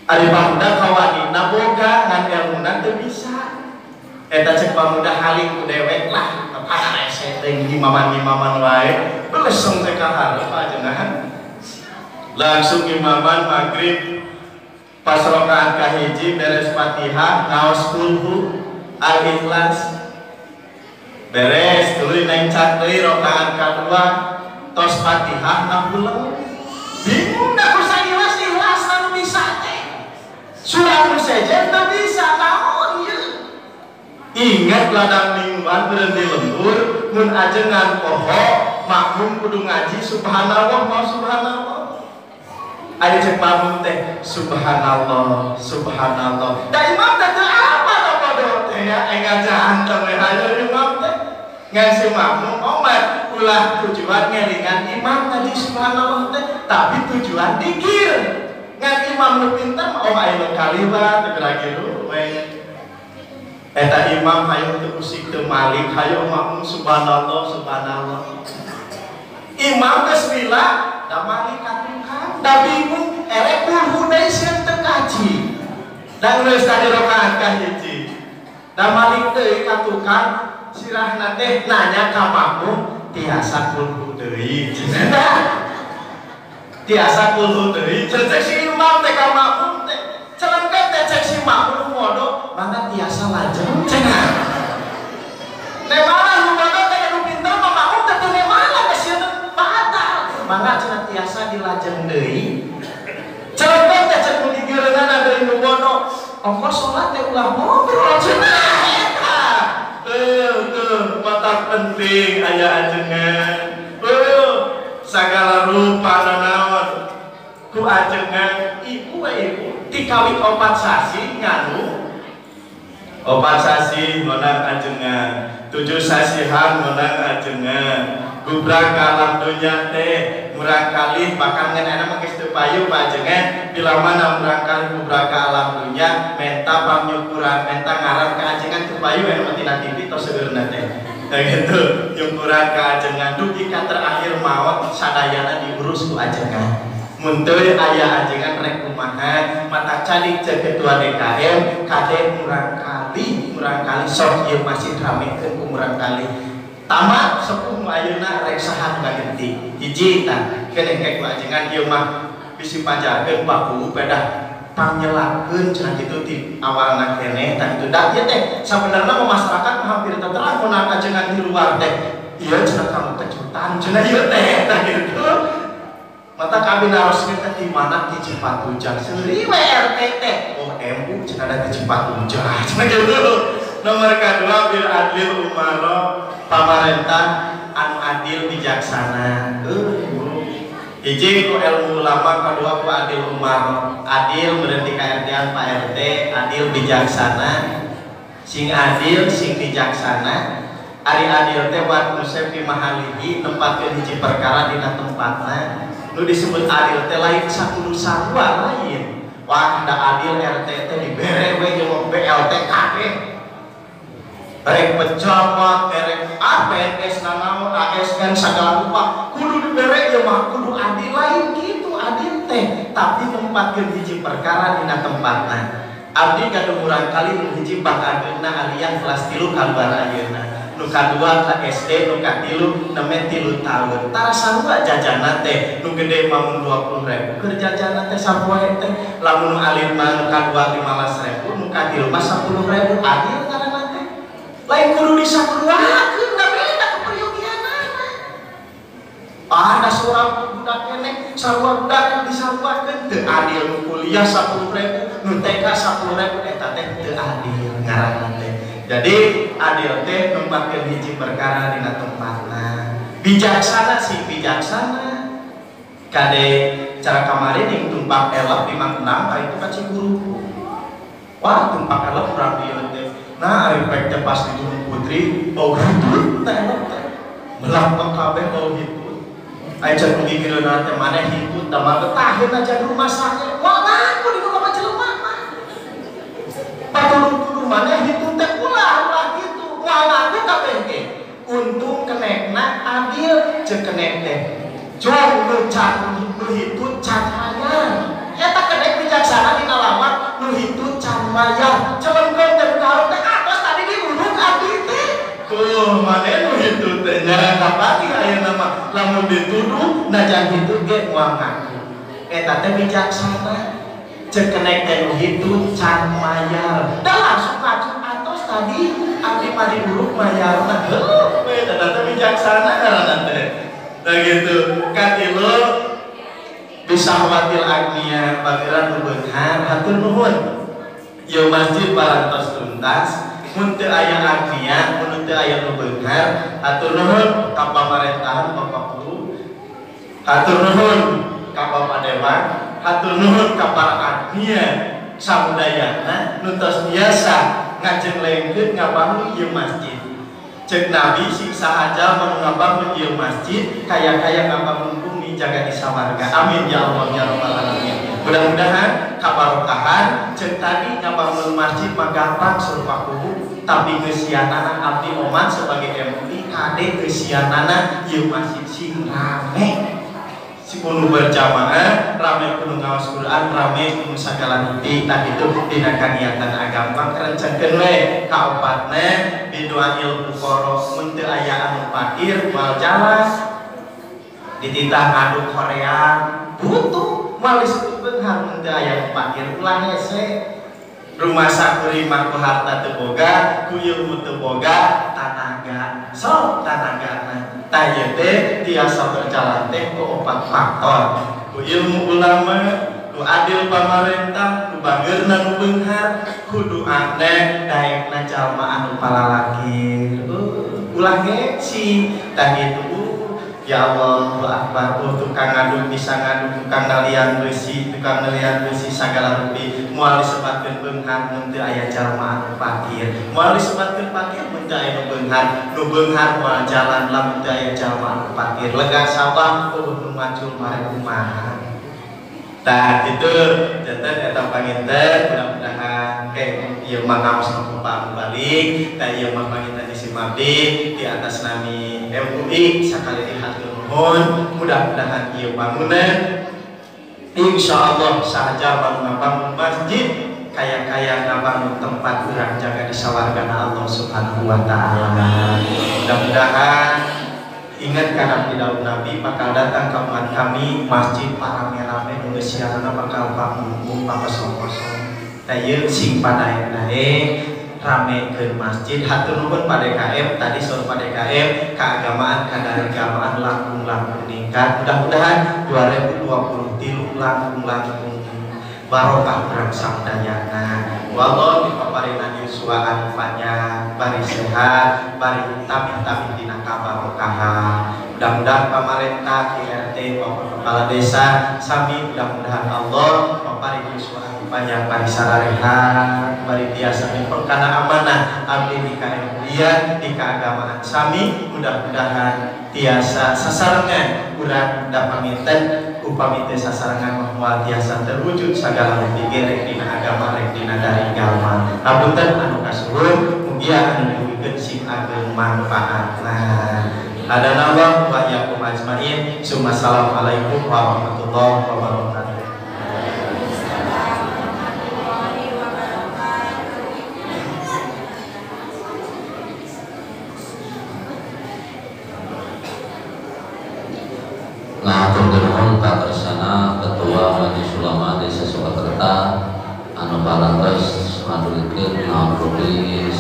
Ari pamuda kawanina boga ngan elmuna teu bisa. Eta cek pamuda haling ku dewek lah, tepan rese teh ngimaman-ngimaman wae, beleseng teh ka hareup ajengan. Langsung imaman maghrib pas rakaat kahiji beres Fatihah ngaos kulhu al-ikhlas. Beres tuluy nengcat deui rakaat kadua tos Fatihah ngahuleng. Bingung da ku saikhlas-ikhlas anu bisa teh. Surah nu sejen teu bisa naon ieu. Ingat ladang mingguan berhenti lembur mun ajengan poho makmum kudu ngaji subhanallah mau subhanallah. Ada cek makmum teh subhanallah subhanallah. Da imam teh teu apa da bodoh teh ya engajaan teh we hayo imam teh. Ngan si makmum omat ulah tujuan ngelingan imam tadi subhanallah teh tapi tujuan dikir. Ngan imam nu pinter mah oh aya nu kaliwat teu geura we. Eta imam hayo teu usik teu malik hayo makmum subhanallah subhanallah. Imam geus lila da malik ka tukang da bingung erek kulhu deui sieun teu kaji. Da geus tadi rakaat kahiji. Da malik deui ka tukang sirahna teh nanya ka makmum tiasa kulhu deui. Tiasa kulhu deui cek si imam teh ka makmum teh. Celengket teh cek si makmum bodoh mangga tiasa lajeng cenah. Nemalah nu bodoh teh nu pinter mah makmum teh teu nemalah teh sieun batal. Mangga cenah tiasa dilajeng deui. Celengket teh cek nu digeureunana deui nu bodoh. Ongkos salat teh ulah ngobrol cenah eta. Tuh mata penting aya ajengan. Sagala rupa nanaon ku ajengan ibu we ibu tikawit 4 sasi nganu 4 sasi menang ajengan 7 sasihan menang ajengan gubrak alam dunya teh murang kali bahkan ngan enak mah geus teu payu Pak ajengan bila mana murang kali gubrak alam dunya menta panyukuran menta ngaran ka ajengan teu payu anu tina TV tos seueurna teh tah gitu nyukuran ka ajengan dugi ka terakhir maot sadayana diurus ku ajengan. Mun teu aya ajengan rek kumaha mata calik jeung ketua DKM kade murang kali sok ieu masih ramekeun ku murang kali tamat sepuh nu ayeuna rek saha nu ngagenti hiji tah keneh ku ajengan ieu mah bisi pajarkeun baku pedah pangyelakeun cenah kitu ti awalna keneh tah kitu da ieu teh sabenerna mah masyarakat mah hampir teu terang mun ajengan di luar teh ieu cenah kamu kejutan cenah ieu teh tah kitu. Mata kami naroskeun teh di mana di Cipatujah seuri we RT teh oh MU cenah da di Cipatujah cenah kitu. Nomor kadua bil adil umaro pamarentah anu adil bijaksana. Hiji ku ilmu ulama kadua ku adil umaro adil berhenti ka RT-an Pak RT adil bijaksana sing adil sing bijaksana. Ari adil teh wat nusep fi mahalihi nempatkeun hiji perkara dina tempatna. Nu disebut adil teh lain sakudu sarua lain. Wah da adil RT teh dibere we jeung BLT kabeh. Rek pejabat, rek APNS nanaon, ASN sagala rupa kudu dibere ieu mah kudu adil lain kitu adil teh tapi nempatkeun hiji perkara dina tempatna. Abdi gaduh murang kali nu hiji bakageuna aliyah kelas 3 kaluar ayeuna. Nu kadua ka SD, nu katilu neme 3 tahun. Tara sarua jajanna teh, nu gede mah mun 20.000 keur jajanna teh sapoe teh. Lamun nu alit mah nu kadua 15.000, nu katilu mah 10.000. Adil ngaranna teh. Lain kudu disaruakeun da beda keperyogianana. Ah, da surang budak keneh, sarua budak disaruakeun teu adil nu kuliah 10.000, nu TK 10.000 eta teh teu adil ngaranna teh. Jadi adil teh nempatkeun hiji perkara dina tempatna. Bijaksana sing bijaksana. Kade cara kamari ning tumpak elep 56 ka itu ka Ciguruku. Wah, tumpak elep urang dieu teh. Nah, ari pek teh pas di Gunung Putri, bau hitut teh elep teh. Melak kabeh bau hitut. Aya cek nu gigireunana teh maneh hitut da mah betaheun aja di rumah sakit. Wah, ngaku di rumah jelema mah. Patulung-tulung maneh hitut teh ulah gitu. Ngaku kabeh ge. Untung kenekna adil jeung kenek teh. Jong nu can nu hitut can hayang. Eta kenek bijaksana dina lama Lamun dituduh najan kitu ge moal ngaku. Eta teh bijaksana. Cek kenek teh nu hitut can mayar. Da langsung ngacu atos tadi abdi mah diuruk mayarna. Heuh, eta teh bijaksana ngaranna teh. Nah gitu. Katilu bisahwatil agnia pangeran nu beunghar hatur nuhun. Ieu masjid parantos tuntas mun teu aya agnia mun teu aya nu beunghar hatur nuhun ka pamarentahan Bapak Guru, hatur nuhun ka Bapak Dewan, hatur nuhun ka para agnia samudayana nu tos biasa ngajenglengkeun ngabangun ieu masjid. Cek Nabi sing sahaja mun ngabangun ieu masjid kaya-kaya ngabangun bumi jaga di sawarga. Amin ya Allah ya rabbal alamin. Mudah-mudahan kabarokahan cek tadi ngabangun masjid mah gampang serupa kubu, tapi geusianana abdi omat sebagai MUI kade geusianana ieu masjid sing rame. Si kudu berjamaah, rame kudu ngaos Quran, rame kudu sagala hiti. Tah itu dina kagiatan agama kerencengkeun we. Kaopatna biduail fuqara mun teu aya anu fakir moal jalan. Dititah ngaduk Korea butuh moal disebut beunghar mun teu aya anu fakir ulah hese. Rumah sakurimah ku harta teu boga, ku ilmu teu boga, tanaga sok tanagana. Tah ieu teh tiasa berjalan teh ku opat faktor. Ku ilmu ulama, ku adil pamarentah, ku bageurna nu beunghar, ku duana daekna jalma anu palalakir. Ulah ngeci tah kitu. Ya Allah, Akbar, tukang ngaduk bisa ngaduk, tukang ngalian besi, tukang ngalian besi sagala rupi. Moal disebatkeun beunghar mun teu aya jalma anu fakir. Moal disebatkeun fakir mun teu aya nu beunghar. Nu beunghar moal jalan lamun teu aya jalma anu fakir. Lega sawah eueuh nu macul mare kumaha. Tah kitu janten eta panginten mudah-mudahan ke ieu mah ngaos nu balik, tah ieu mah panginten disimabdi di atas nami MUI sakali dihatur nuhun, mudah-mudahan ieu bangunan insyaallah sahaja bangun masjid kaya-kaya ngabangun tempat urang jaga di sawargana Allah Subhanahu wa taala. Mudah-mudahan ingat karena tidak Nabi bakal datang ke umat kami masjid parame-rame nu geusianana bakal pamungkung pakosong-kosong. Tah ieu sing padaeng-daeng rame ke masjid. Hatur nuhun Pak DKM tadi saur Pak DKM keagamaan kadaragamaan langkung-langkung ningkat. Mudah-mudahan 2023 langkung-langkung barokah urang samdayana. Wallahu dipaparina yuswa anu panjang, bari sehat, bari tamin-tamin dina kabarokahan. Mudah-mudahan pamarentah, IRT, Bapak Kepala Desa sami mudah-mudahan Allah paparin yuswa anu panjang, bari sararehat, bari tiasa mipeng kana amanah abdi di KMUIan, di keagamaan sami mudah-mudahan tiasa sasarengan urang da panginten upami teu sasarengan moal tiasa terwujud sagala rupi ge rek dina agama rek dina darigama. Hapunten anu kasuhun mugia anu dugikeun sing ageng manfaatna. Hadanallahu wa iyyakum ajmain. Assalamualaikum warahmatullahi wabarakatuh. Nah, hatur nuhun ka kersana Ketua Majelis Ulama Desa Sukakerta anu parantos ngadugikeun ngaos